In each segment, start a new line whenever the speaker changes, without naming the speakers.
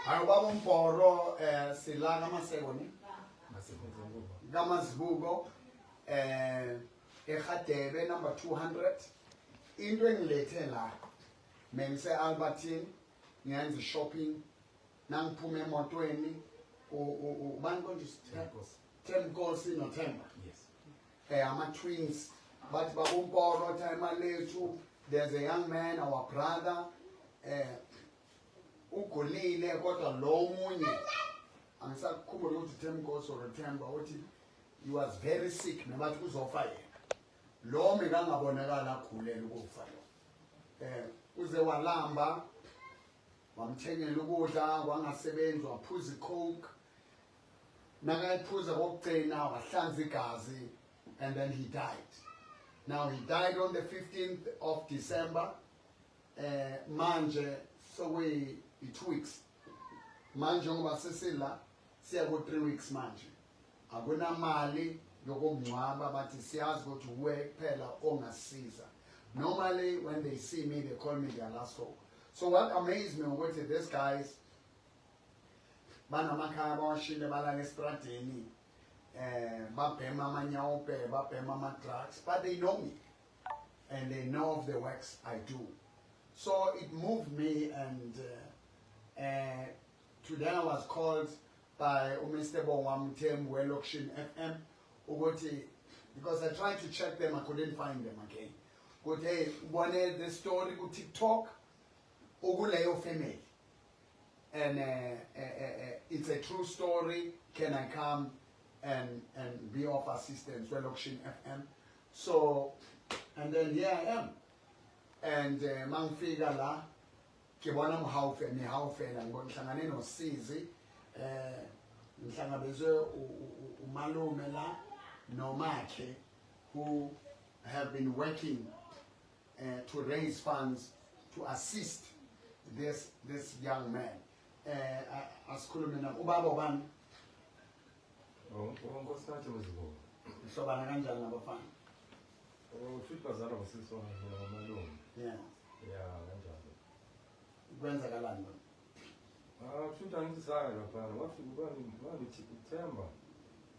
Hayi, ubaba uMbhoro, sila kaMaseko ne kaMazibuko, eHadebe number 200. Into engilethe la, mengise Albertine ngiyenza shopping, nangiphuma emotweni, ubani konje? Themkosi noThemba.
Yes.
Ama twins bathi, "Babumporo, timer lethu, there's a young man, our brother, ugulile." Kodwa lo munye, angisakukhumbula ukuthi Themkosi or Themba, uthi he was very sick, nabathi kuzofa yena lo mekangabonakala agulela ukufa lo. Uze walamba, wamthengela ukudla, kwangasebenzi, waphuza icoke, nakayiphuza kokugcina wahlanza igazi, and then he died. Now he died on the 15th of December. Manje sokuyi 2 weeks manje, ngoba sesila siya ku 3 weeks manje, akunamali yokumngcwaba. Bathi siyazi ukuthi uwe kuphela ongasiza. Normally when they see me, they call me their last hope. So what amazed me ukuthi these guys banamakhaya bawashile, balala estradeni, babhema amanyaope, babhema ama-drugs, but they know me and they know of the works I do. So it moved me, and today I was called by uMr Bongwa Mthembu weLokshin FM ukuthi, because I tried to check them, I couldn't find them again, ukuthi, "Hey, ubone the story ku TikTok, ukuleyo family, and it's a true story. Can I come and be of assistance?" Welokshin FM. So and then here I am, and mangifika la ngibona mhawufe nihawufela, ngibona ngihlangane nosizi, ngihlangabezwe umalume la nomakhe who have been working to raise funds to assist this young man. Asikhulume na ubaba ubani?
Unkosikazi Mazibuko.
Uhlobana kanjani nabafana?
Ushuthi bazalwa ngosisi wami, mina ngomalume. Ya, kanjalo.
Kwenzakalani lo?
Ah, kushuthi angithi saya laphana, wafika ubani ubani, uThemba.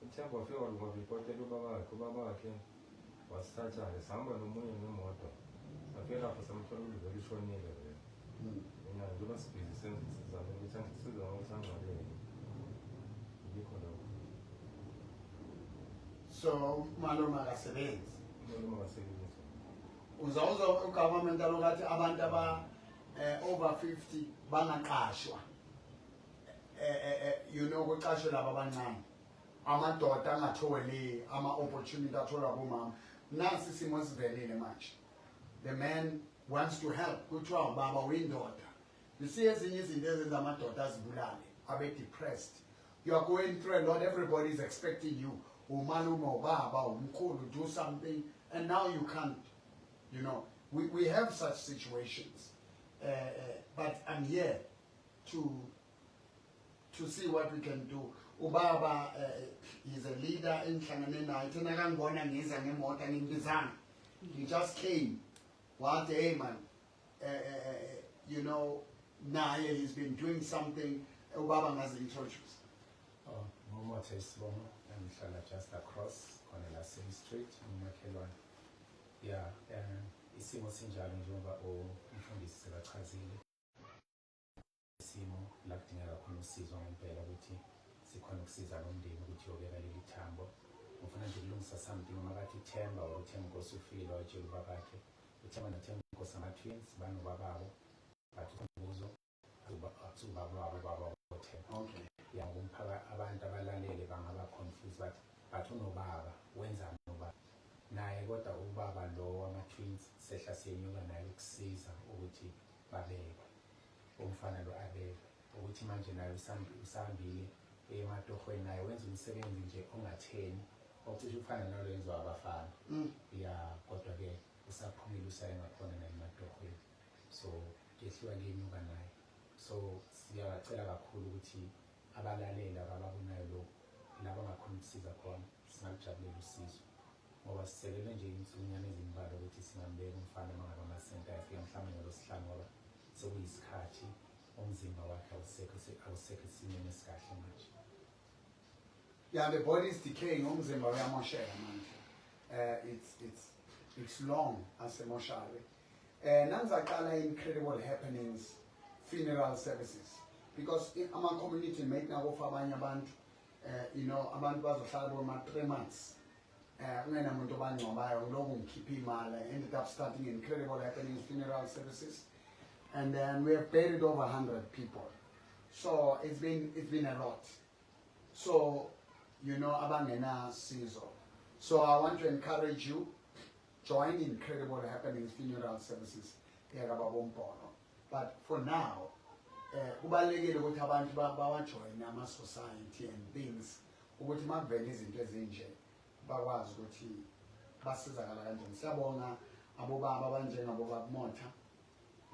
UThemba wafika waripotela ubabakhe, ubabakhe wasithatha-ke, sahamba nomunye ngemoto. Safika lapho samthola ukuthi vele ushonile vele. Ya, njengoba sibhizi sizame ukuthi sizame ukuthi angcwabeke. Yikho lokho.
So malume akasebenzi?
Umalume akasebenzi.
Uzawuza ugovernment alokathi abantu aba over 50 bangaqashwa, kuqashwe laba abancane, amadoda angatholi ama opportunity atholwa bomama. Nasi isimo sivelile manje, the man wants to help. Kuthiwa ubaba uyindoda. You see, ezinye izinto ezenza amadoda azibulale, abe depressed, you are going through a lot, everybody is expecting you, umalume, ubaba, umkhulu, do something, and now you can't. We have such situations, but I'm here to see what we can do. Ubaba is a leader enhlangane naye. Thina kangibona ngiza ngemoto, angimbizanga, he just came, wathi, "Hey man," naye he's been doing something. Ubaba ngazi-introduce.
Oh, nguMothe isibongo, ngihlala just across khona la same street, ngumakhelwane. Yeah, isimo sinjalo njengoba umfundisi sekachazile. Isimo la kudingeka khona usizo ngempela ukuthi sikhona ukusiza lo mndeni ukuthi uyobeka leli thambo. Ngifuna nje ukulungisa something uma kathi uThemba or uThemba Nkosi ufile wayetshela ubabakhe. UThemba noThemba Nkosi ama-twins, banobababo, but umbuzo ubaba wabo, ubaba woThemba. Ya, ngumphaka abantu abalalele bangaba confused, but unobaba wenzani ubaba naye? Kodwa ubaba lo wama-twins sehla siyenyuka naye ukusiza ukuthi babekwe, umfana lo abekwe, ukuthi manje naye usahambile ematohweni, naye wenza umsebenzi nje ongatheni, ocishe ufana nalo yenziwa abafana. Ya, kodwa-ke usaphumile, usaye ngakhona naye ematohweni, so kuyehliwa kuyenyuka naye. So siyabacela kakhulu ukuthi abalaleli abababonayo lokhu, laba bangakhona ukusiza khona, singalujabulela usizo, ngoba siselele nje insukunyana ezimbalwa ukuthi singambeka umfana uma ngabe amasenti ayafika, mhlawumbe ngolwesihlanu, ngoba sekuyisikhathi umzimba wakhe. wakhe awusekho esimeni esikahle manje.
Yeah, the body is decaying, umzimba uyamosheka manje. It's long asemoshari. Nanzaqala Incredible Happenings Funeral Services because ama community mate nakufa abanye abantu, abantu bazohlala boma 3 months. Ungenamuntu obangcwabayo, ngiloku ngikhipha imali. I ended up starting Incredible Happenings Funeral Services, and then we have buried over 100 people. So it's been a lot. So, abangenasizo. So I want to encourage you, join Incredible Happenings Funeral Services yakababa uMbhoro. But for now, kubalulekile ukuthi abantu bawajoin ama-society and things ukuthi makuvele izinto ezinje bakwazi ukuthi basizakala kanjani. Siyabonga abobaba abanjengabobaba Motha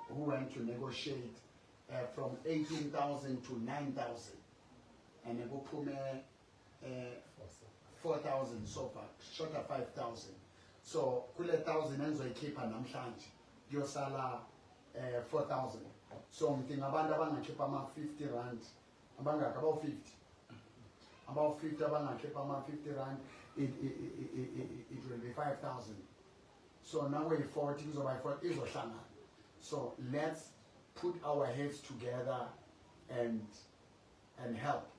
who went to negotiate from 18,000 to 9,000 and kuphume 4,000 so far, short of 5,000. So kule 1,000 engizoyikhipha namhlanje kuyosala 4,000. So ngidinga abantu abangakhipha ama 50 rand, abangaka abawu 50, abawu 50 abangakhipha ama 50 rand, it will be 5,000. So now we 40 kuzoba 40 izohlangana. So let's put our heads together and help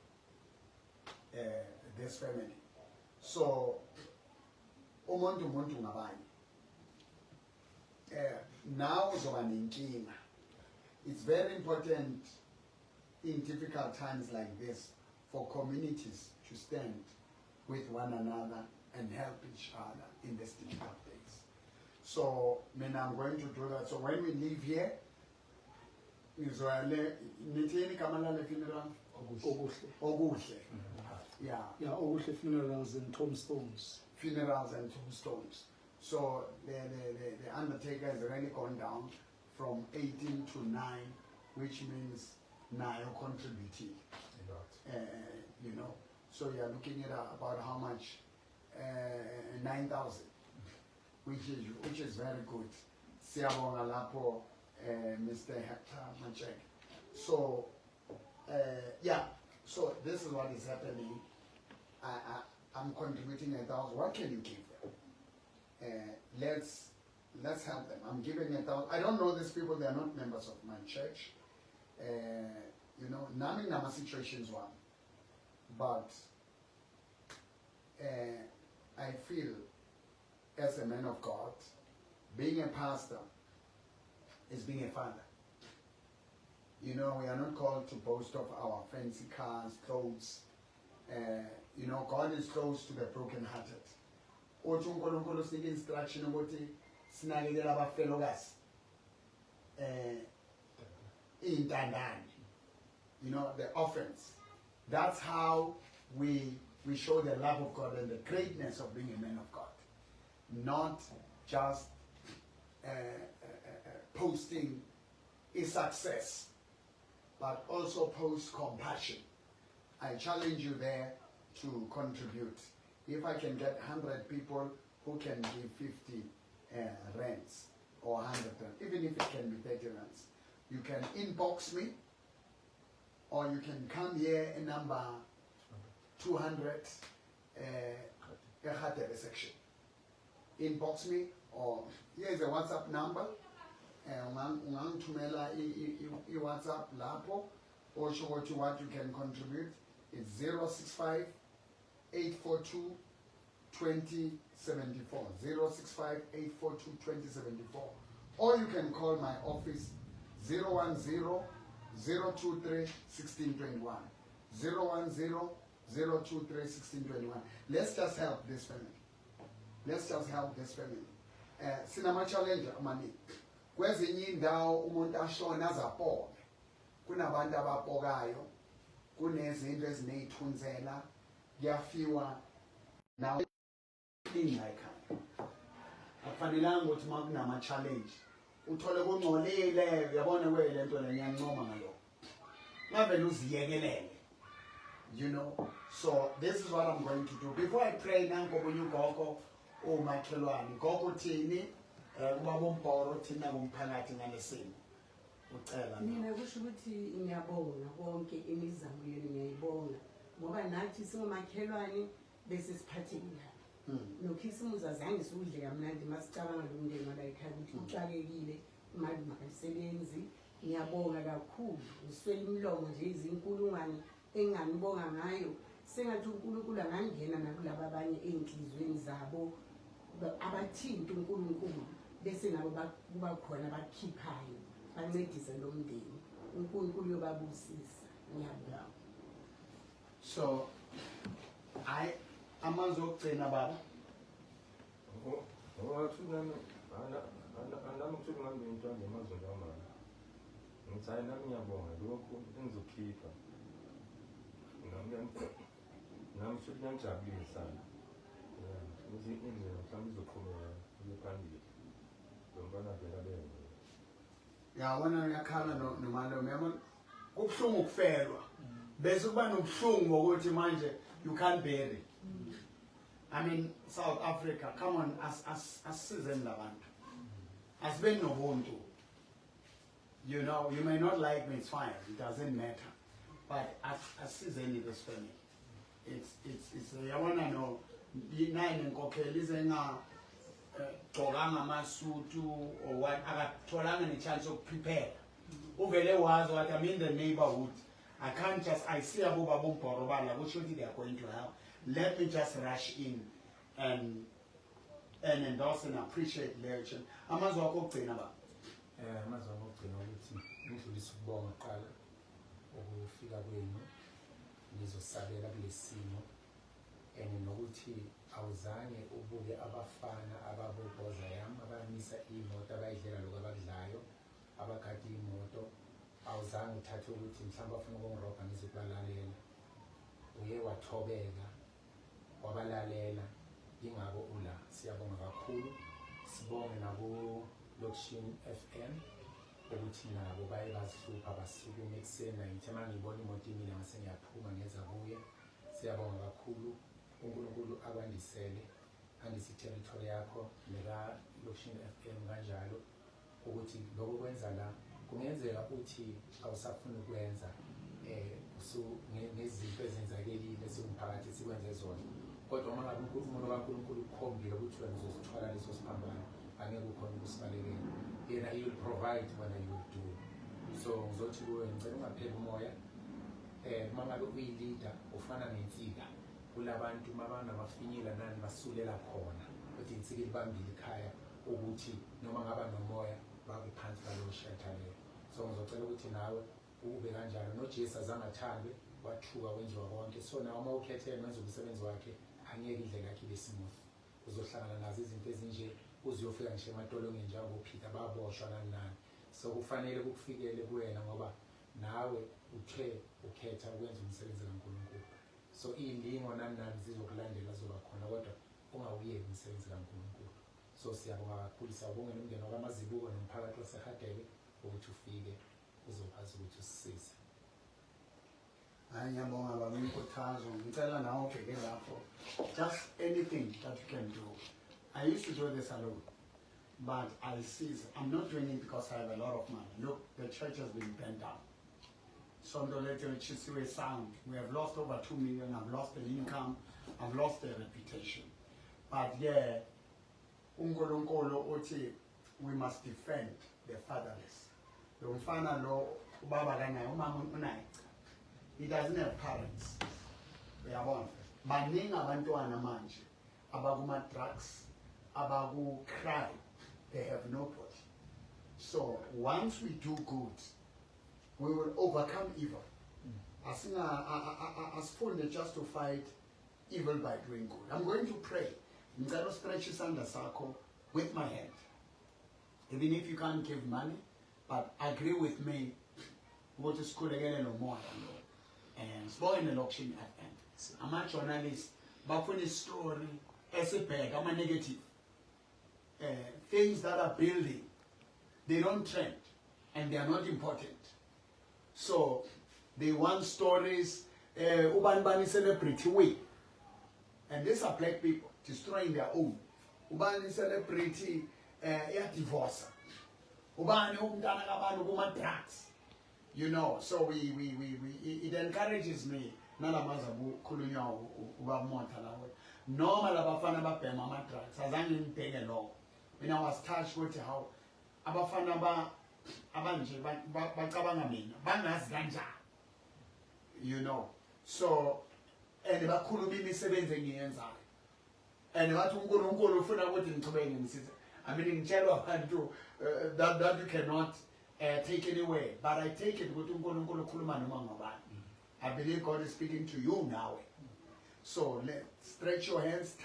this family. So umuntu ngabanye, now uzoba nenkinga. It's very important in difficult times like this for communities to stand with one another and help each other in these difficult days. So mina, I'm going to do that. So when we leave here, ngizoya le, nithini igama lale funeral?
Okuhle.
Okuhle, yeah.
Yeah, Okuhle Funerals and Tombstones.
Funerals and Tombstones. So the undertaker has really gone down from 18 to 9, which means nayo contributed.
A lot.
So you're looking at about how much? 9,000, which is very good. Siyabonga lapho, Mr. Hector Machek. So, yeah, so this is what is happening. I'm contributing 1,000. What can you give them? Let's help them. I'm giving 1,000. I don't know these people. They are not members of my church. Nami nama situations one, but I feel as a man of God, being a pastor is being a father. We are not called to boast of our fancy cars, clothes. God is close to the brokenhearted. Uthi uNkulunkulu usinike instruction ukuthi sinakekele abafelokazi. Intandane. The orphans. That's how we show the love of God and the greatness of being a man of God. Not just posting a success, but also post compassion. I challenge you there to contribute. If I can get 100 people who can give 50 rands or 100 rand, even if it can be 30 rands, you can inbox me or you can come here in number 200 eGadebe section. Inbox me or here is a WhatsApp number. Ungangithumela i-WhatsApp lapho osho ukuthi what you can contribute. It's 065 842 2074, 065 842 2074, or you can call my office, 010 023 1621, 010 023 1621. Let's just help this family. Let's just help this family. Sinama challenge amaningi kwezinye indawo, umuntu ashona azapoke, kunabantu abapokayo, kunezinto ezineyithunzela, kuyafiwa nawe la ekhaya. Akufanelanga ukuthi uma kunama challenge uthole kungcolile, uyabona kwele nto le, ngiyancoma ngalokho, ngavele uziyekelele. So this is what I'm going to do before I pray. Nanko omunye ugogo umakhelwane. Gogo, uthini ubaba uMbhoro, uthini nakumphakathi ngalesimo ucela?
Mina kusho ukuthi. Ngiyabonga konke imizamo yenu, ngiyayibonga ngoba nathi singomakhelwane bese siphathekile kabi. Nokhisimuzi azange siwudle kamnandi masicabanga lo mndeni wala ekhaya ukuthi uxakekile, umalume akasebenzi. Ngiyabonga kakhulu, ngiswele imilomo nje izinkulungwane enginganibonga ngayo. Sengathi uNkulunkulu angangena nakulaba abanye ey'nhliziyweni zabo abathinta uNkulunkulu, bese nabo kuba khona abakhiphayo bancedise lo mndeni. UNkulunkulu uyobabusisa. Ngiyabonga.
So hayi, amazwi okugcina, baba.
Ngoba nami nami kuthiwa ngihambe into ngemazulu amane. Ngithi hayi, nami ngiyabonga lokhu engizokhipha. Nami futhi kuyangijabulisa. Yeah, ukuthi indlela mhlawumbe izoqhubeka iye phambili. Lo mntwana vele abe nguye.
Yabona, uyakhala nomalume, yabona kubuhlungu ukufelwa bese kuba nobuhlungu bokuthi manje you can't bury. I mean, South Africa, come on, asisizeni labantu, asibeni nobuntu. You may not like me, it's fine, it doesn't matter, but asisizeni this family. It's yabona, no nayi nenkokhelo ize nga gqokanga amasutu or what, akatholanga ne-chance yokuprepare. Uvele wazi wathi, "I'm in the neighborhood, I can't just, I see abobaba umbhoro bala, kusho ukuthi they are going to help. Let me just rush in and endorse and appreciate leyo." Amazwi akho okugcina, ba.
Amazwi ami okugcina ukuthi ngidlulise ukubonga kuqala ukufika kwenu nizosabela kulesi simo and nokuthi awuzange ubuke abafana ababobhoza yami abamisa iy'moto, abayidlela lokhu abakudlayo, abagada iy'moto. Awuzange uthathe ukuthi mhlawumbe bafuna ukungirobha, ngizokubalalela. Uye wathobeka, wabalalela, yingakho ula. Siyabonga kakhulu. Sibonge naku-Lokshin FM ukuthi nabo baye bazihlupha basukume ekuseni. Ngithe uma ngibona imoto imile ngase ngiyaphuma ngeza kuye. Siyabonga kakhulu. UNkulunkulu akwandisele, andise i-territory yakho neka-Lokshin FM kanjalo, ukuthi lokho kwenza la kungenzeka uthi awusafuni ukwenza ngezinto ezenzakelile siwumphakathi sikwenze zona, kodwa uma ngabe umuntu kaNkulunkulu ukukhombile ukuthi wena uzosithwala leso siphambano, angeke ukhona ukusibalekela. Yena, he will provide, wena you will do. So ngizothi kuwe, ngicela ungapheli umoya. Uma ngabe uyi-leader, ufana nensika kulabantu mabanamafinyila nani basulela khona, kodwa insika ilibambile ikhaya ukuthi noma ngaba nomoya babe phansi kwalowo shelter leyo. So ngizocela ukuthi nawe ube kanjalo. NoJesu azange athandwe, wathuka, wenziwa konke. So nawe uma ukhethele wenza umsebenzi wakhe, angeke indlela yakhe ibe smooth, uzohlangana nazo izinto ezinje uze uyofika ngisho ematolongeni njengoPeter, baboshwa nani nani. So kufanele kukufikele kuwena ngoba nawe uthe ukhetha ukwenza umsebenzi kaNkulunkulu. So iy'lingo nani nani zizokulandela, zizoba khona, kodwa ungawuyeki umsebenzi kaNkulunkulu. So siyabonga kakhulu. Siyabongela umndeni wakwaMazibuko nomphakathi waseHadebe ukuthi ufike uzokwazi ukuthi usisize.
Hayi, ngiyabonga baba inkuthazo. Ngicela nawe ubheke lapho, just anything that you can do. I used to do this alone, but I see I'm not doing it because I have a lot of money. Look, the church has been bent down. Sonto lethu litshisiwe sound. We have lost over 2 million. I've lost the income, I've lost the reputation, but yeah, uNkulunkulu uthi we must defend the fatherless. Lo mfana lo ubaba kanaye, umama unaye, he doesn't have parents, uyabona. Baningi abantwana manje abakuma-drugs, abaku-crime, they have nobody. So once we do good, we will overcome evil. Asinga asifunde just to fight evil by doing good. I'm going to pray. Ngicela stretch isandla sakho with my hand, even if you can't give money, but agree with me ukuthi sikhulekele lo moya lo and sibonge ne-Lokshin FM. Ama-journalist bafuna isitori esibheka ama-negative things that are building. They don't trend and they are not important, so they want stories ubani bani celebrity we, and these are black people destroying their own. Ubani celebrity iyadivorce, ubani umntana kabani kuma drugs. So we it encourages me nalamazwi akukhulunywa ubabMotha lawo, noma labafana babhema ama-drugs, azange ngibheke lokho. Mina was touched ukuthi how abafana ba abanje bacabanga mina bangazi kanjani. So and bakhuluma imisebenzi engiyenzayo and bathi uNkulunkulu ufuna ukuthi ngichubeke ngisize. I mean, ngitshelwa abantu that you cannot take anywhere, but I take it ukuthi uNkulunkulu ukhuluma noma ngobani. I believe God is speaking to you now. So let stretch your hands,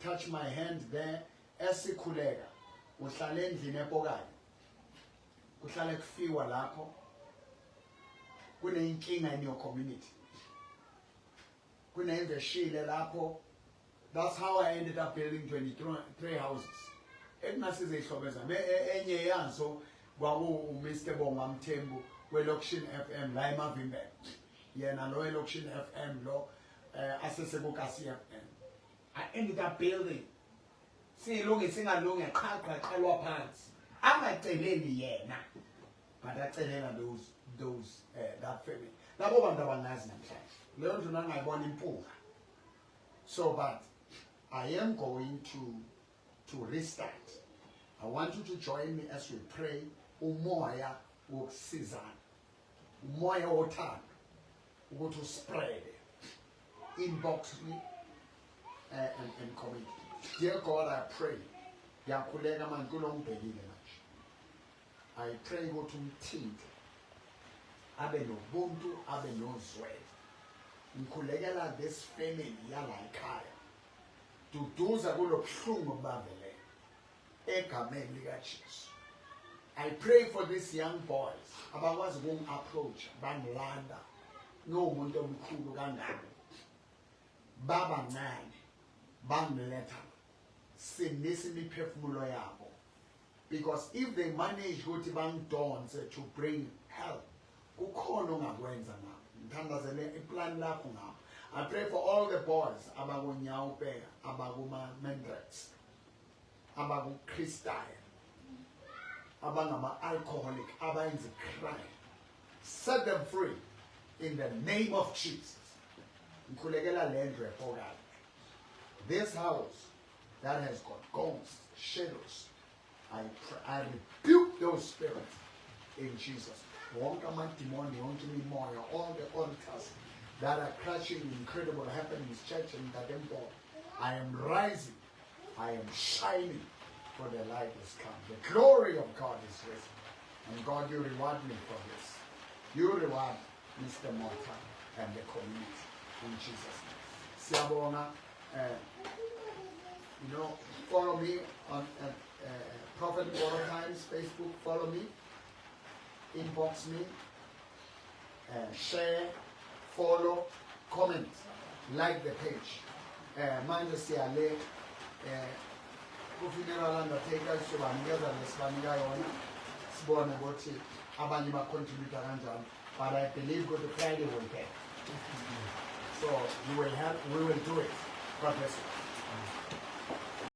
touch my hand there esikhuleka. Uhlala endlini epokayo, kuhlala kufiwa lapho, kunenkinga in your community, kunendlu eshile lapho. That's how I ended up building 23 houses ekungasize ihlobo zami. Enye yazo kwaku Mr Bongwa Mthembu weLoxion FM la eMavimbela, yena lo eLoxion FM lo asesekukasi FM. I ended up building, siyilungisa ingalungi, qha qalwa phansi, angaceleli yena but acelela those that family. Labo bantu abangazi namhlanje leyo ndlu nangayibona impunga. So, but I am going to restart. I want you to join me as we pray umoya wokusizana, umoya wothando ukuthi uspread. Inbox me and comment. Dear God, I pray, ngiyakhuleka manje kulo ngibhekile manje. I pray ukuthi umthinte, abe nobuntu, abe nozwelo. Ngikhulekela this family yala ekhaya, duduza kulobuhlungu obubavelele egameni likaJesu. I pray for these young boys abakwazi ukungi-approach, bangilanda ngiwumuntu omkhulu kangaka, babancane, bangiletha. Sindisa imiphefumulo yabo, because if they manage ukuthi bangidonse to bring help, kukhona ongakwenza ngabo. Ngithandazele iplan lakho ngabo. I pray for all the boys abakonyaope, abakuma-mandrax, abaku-crystal, abangama-alcoholic, abayenza crime. Set them free in the name of Jesus. Ngikhulekela le ndlu epokayo, this house that has got ghosts, shadows. I rebuke those spirits in Jesus. Wonke amadimoni, yonke imimoya, all the altars that are crushing Incredible Happenings Church in Dadempo, I am rising, I am shining, for the light has come. The glory of God is risen. And God, you reward me for this. You reward Mr. Motha and the community in Jesus' name. Siyabonga. Follow me on Prophet Mboro Times Facebook. Follow me, inbox me, share, follow, comment, like the page. Manje siyale ku-funeral undertaker, sizobanikeza lesibanika yona, sibone ukuthi abanye bacontribute kanjani, but I believe ukuthi Friday will pay, so you will help, we will do it. God bless you.